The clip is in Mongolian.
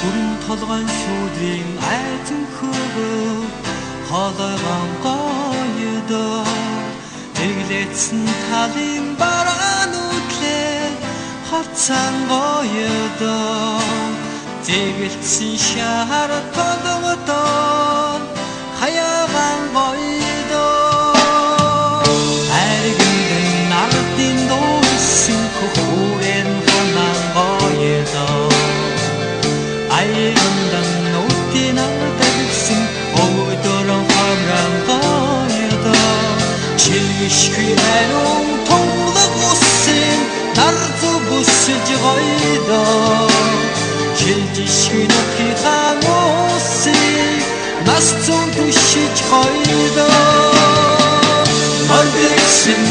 Бүрэн толгойн шүүдрийн айцэн хөвөг хоолойгон гоёдоо. Тэглээцэн талын бараа нүдлээ хорцан гоёдоо. Зэгэлтсэн шар толгодон хаяаган гоёдоо. Айргэн нардын дуусан хөхүүрэн ханан гоёдоо. Аягндан нүтийн ардагсан өвдөрөн хомрон гоёдоо. Чилгишгүй ариун тунлаг усын нар зүв бүсэлж гоёдоо. Шилжишгүй нутгийнхаа усыг нас зүүн түшиж гоёдоо. Мордэгсэн